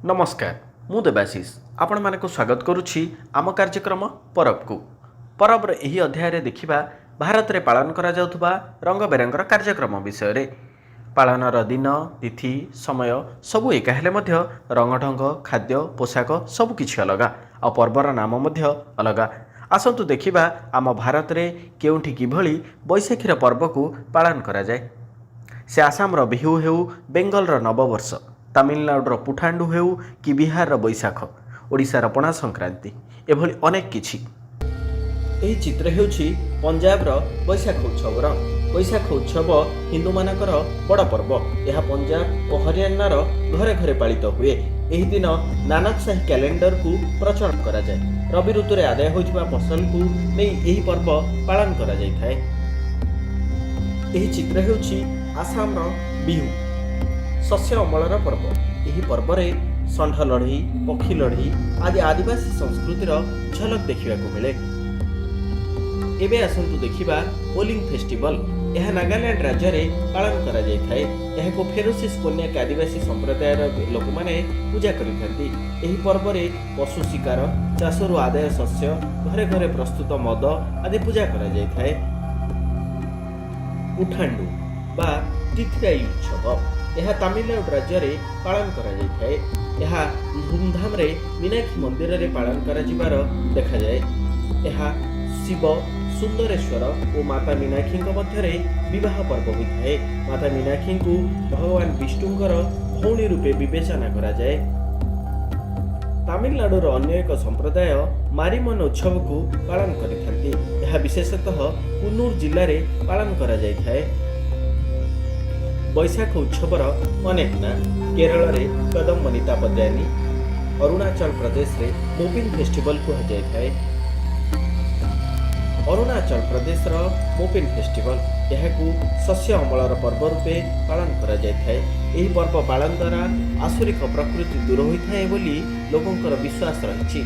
ନମସ୍କାର, ମୁଁ ଦେବାଶିଷ ଆପଣମାନଙ୍କୁ ସ୍ୱାଗତ କରୁଛି ଆମ କାର୍ଯ୍ୟକ୍ରମ ପରବକୁ। ପରବର ଏହି ଅଧ୍ୟାୟରେ ଦେଖିବା ଭାରତରେ ପାଳନ କରାଯାଉଥିବା ରଙ୍ଗ ବେରଙ୍ଗର କାର୍ଯ୍ୟକ୍ରମ ବିଷୟରେ। ପାଳନର ଦିନ, ତିଥି, ସମୟ ସବୁ ଏକା ହେଲେ ମଧ୍ୟ ରଙ୍ଗଢଙ୍ଗ, ଖାଦ୍ୟ, ପୋଷାକ ସବୁ କିଛି ଅଲଗା ଆଉ ପର୍ବର ନାମ ମଧ୍ୟ ଅଲଗା। ଆସନ୍ତୁ ଦେଖିବା ଆମ ଭାରତରେ କେଉଁଠି କିଭଳି ବୈଶାଖୀର ପର୍ବକୁ ପାଳନ କରାଯାଏ। ସେ ଆସାମର ବିହୁ ହେଉ, ବେଙ୍ଗଲର ନବବର୍ଷ, ତାମିଲନାଡ଼ୁର ପୁଠାଣ୍ଡୁ ହେଉ କି ବିହାରର ବୈଶାଖ, ଓଡ଼ିଶାର ପଣା ସଂକ୍ରାନ୍ତି, ଏଭଳି ଅନେକ କିଛି। ଏହି ଚିତ୍ର ହେଉଛି ପଞ୍ଜାବର ବୈଶାଖ ଉତ୍ସବର। ବୈଶାଖ ଉତ୍ସବ ହିନ୍ଦୁମାନଙ୍କର ବଡ଼ ପର୍ବ। ଏହା ପଞ୍ଜାବ ଓ ହରିୟାଣାର ଘରେ ଘରେ ପାଳିତ ହୁଏ। ଏହି ଦିନ ନାନକ ସାହି କ୍ୟାଲେଣ୍ଡରକୁ ପ୍ରଚଳନ କରାଯାଏ। ରବି ଋତୁରେ ଆଦାୟ ହୋଇଥିବା ଫସଲକୁ ନେଇ ଏହି ପର୍ବ ପାଳନ କରାଯାଇଥାଏ। ଏହି ଚିତ୍ର ହେଉଛି ଆସାମର ବିହୁ, ଶସ୍ୟ ଅମଳର ପର୍ବ। ଏହି ପର୍ବରେ ଷଣ୍ଢ ଲଢ଼େଇ, ପକ୍ଷୀ ଲଢ଼େଇ ଆଦି ଆଦିବାସୀ ସଂସ୍କୃତିର ଝଲକ ଦେଖିବାକୁ ମିଳେ। ଏବେ ଆସନ୍ତୁ ଦେଖିବା ଓଲିଂ ଫେଷ୍ଟିଭାଲ। ଏହା ନାଗାଲ୍ୟାଣ୍ଡ ରାଜ୍ୟରେ ପାଳନ କରାଯାଇଥାଏ। ଏହାକୁ ଫେରୋସିସ୍ କୋନ୍ୟାକ ଆଦିବାସୀ ସମ୍ପ୍ରଦାୟର ଲୋକମାନେ ପୂଜା କରିଥାନ୍ତି। ଏହି ପର୍ବରେ ପଶୁ ଶିକାର, ଚାଷରୁ ଆଦାୟ ଶସ୍ୟ, ଘରେ ଘରେ ପ୍ରସ୍ତୁତ ମଦ ଆଦି ପୂଜା କରାଯାଇଥାଏ। ପୁଠାଣ୍ଡୁ ବା ଚିଥିରାଇ ଉତ୍ସବ, ଏହା ତାମିଲନାଡୁ ରାଜ୍ୟରେ ପାଳନ କରାଯାଇଥାଏ। ଏହା ଧୁମଧାମରେ ମୀନାକ୍ଷୀ ମନ୍ଦିରରେ ପାଳନ କରାଯିବାର ଦେଖାଯାଏ। ଏହା ଶିବ ସୁନ୍ଦରେଶ୍ୱର ଓ ମାତା ମୀନାକ୍ଷୀଙ୍କ ମଧ୍ୟରେ ବିବାହ ପର୍ବ ହୋଇଥାଏ। ମାତା ମୀନାକ୍ଷୀଙ୍କୁ ଭଗବାନ ବିଷ୍ଣୁଙ୍କର ଭଉଣୀ ରୂପେ ବିବେଚନା କରାଯାଏ। ତାମିଲନାଡୁର ଅନ୍ୟ ଏକ ସମ୍ପ୍ରଦାୟ ମାରିମନ ଉତ୍ସବକୁ ପାଳନ କରିଥାନ୍ତି। ଏହା ବିଶେଷତଃ କୁନ୍ନୁର ଜିଲ୍ଲାରେ ପାଳନ କରାଯାଇଥାଏ। ବୈଶାଖ ଉତ୍ସବର ଅନେକ ନାଁ। କେରଳରେ କଦମ୍ବନିତା ପଦ୍ୟାନୀ, ଅରୁଣାଚଳ ପ୍ରଦେଶରେ ମୋପିନ୍ ଫେଷ୍ଟିଭାଲ କୁହାଯାଇଥାଏ। ଅରୁଣାଚଳ ପ୍ରଦେଶର ମୋପିନ୍ ଫେଷ୍ଟିଭାଲ, ଏହାକୁ ଶସ୍ୟ ଅମଳର ପର୍ବ ରୂପେ ପାଳନ କରାଯାଇଥାଏ। ଏହି ପର୍ବ ପାଳନ ଦ୍ୱାରା ଆସୁରିକ ପ୍ରକୃତି ଦୂର ହୋଇଥାଏ ବୋଲି ଲୋକଙ୍କର ବିଶ୍ୱାସ ରହିଛି।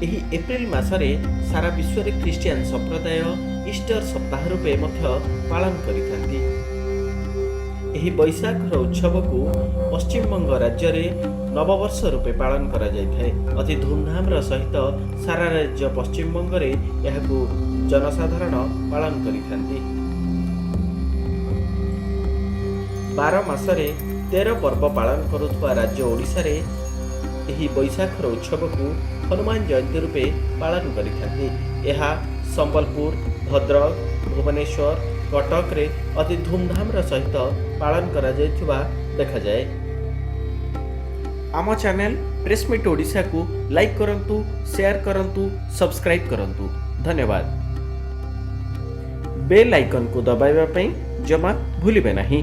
ଏହି ଏପ୍ରିଲ ମାସରେ ସାରା ବିଶ୍ୱରେ ଖ୍ରୀଷ୍ଟିଆନ ସମ୍ପ୍ରଦାୟ ଇଷ୍ଟର ସପ୍ତାହ ରୂପେ ମଧ୍ୟ ପାଳନ କରିଥାନ୍ତି। ଏହି ବୈଶାଖର ଉତ୍ସବକୁ ପଶ୍ଚିମବଙ୍ଗ ରାଜ୍ୟରେ ନବବର୍ଷ ରୂପେ ପାଳନ କରାଯାଇଥାଏ। ଅତି ଧୁମଧାମର ସହିତ ସାରା ରାଜ୍ୟ ପଶ୍ଚିମବଙ୍ଗରେ ଏହାକୁ ଜନସାଧାରଣ ପାଳନ କରିଥାନ୍ତି। 12 ମାସରେ 13 ପର୍ବ ପାଳନ କରୁଥିବା ରାଜ୍ୟ ଓଡ଼ିଶାରେ ଏହି ବୈଶାଖର ଉତ୍ସବକୁ ହନୁମାନ ଜୟନ୍ତୀ ରୂପେ ପାଳନ କରିଥାନ୍ତି। ଏହା ସମ୍ବଲପୁର, ଭଦ୍ରକ, ଭୁବନେଶ୍ୱର, କଟକରେ ଅତି ଧୁମଧାମର ସହିତ ପାଳନ କରାଯାଇଥିବା ଦେଖାଯାଏ। ଆମ ଚ୍ୟାନେଲ ପ୍ରେସମିଟ୍ ଓଡ଼ିଶାକୁ ଲାଇକ୍ କରନ୍ତୁ, ସେୟାର କରନ୍ତୁ, ସବସ୍କ୍ରାଇବ୍ କରନ୍ତୁ। ଧନ୍ୟବାଦ। ବେଲ୍ ଆଇକନ୍କୁ ଦବାଇବା ପାଇଁ ଜମା ଭୁଲିବେ ନାହିଁ।